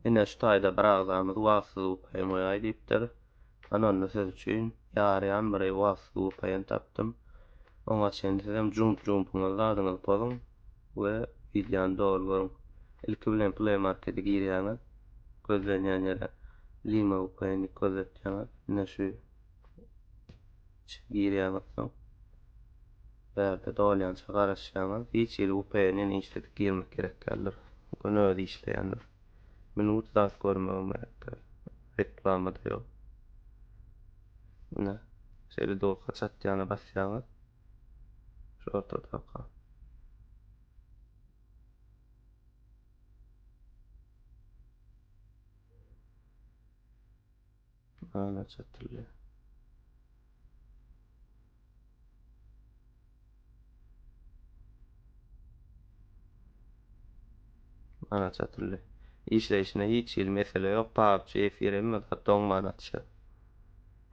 Ine şu taýda bir agzamyz wagtsyz vpn goýaý diýipdir. Ana onda siz üçin ýarýan bir wagtsyz vpn tapdym. Oňa çenli sizem jump jumpuňyzy zadyňyzy pozuň we wideony doly görüň. Ilki bilen Play Markete girýäňiz. Gözlenýän ýere Lima vpn diýip gözletýäňiz. Ine şu girýäňiz soň. Bärde dolýança garaşýaňyz. Hiç hili vpn işledip girmek gerek däldir. Göni özi işleýändir. Minut zat görmegim gerek däl. Reklama-da ýok. Ine, şeýle durka çatýana basýaňyz. Şu ortadaka. Ana çatylýar. Ana çatyldy. Işleýşine hiç hili mesele ýok. PUBG, efir hemme zat doňman açýar.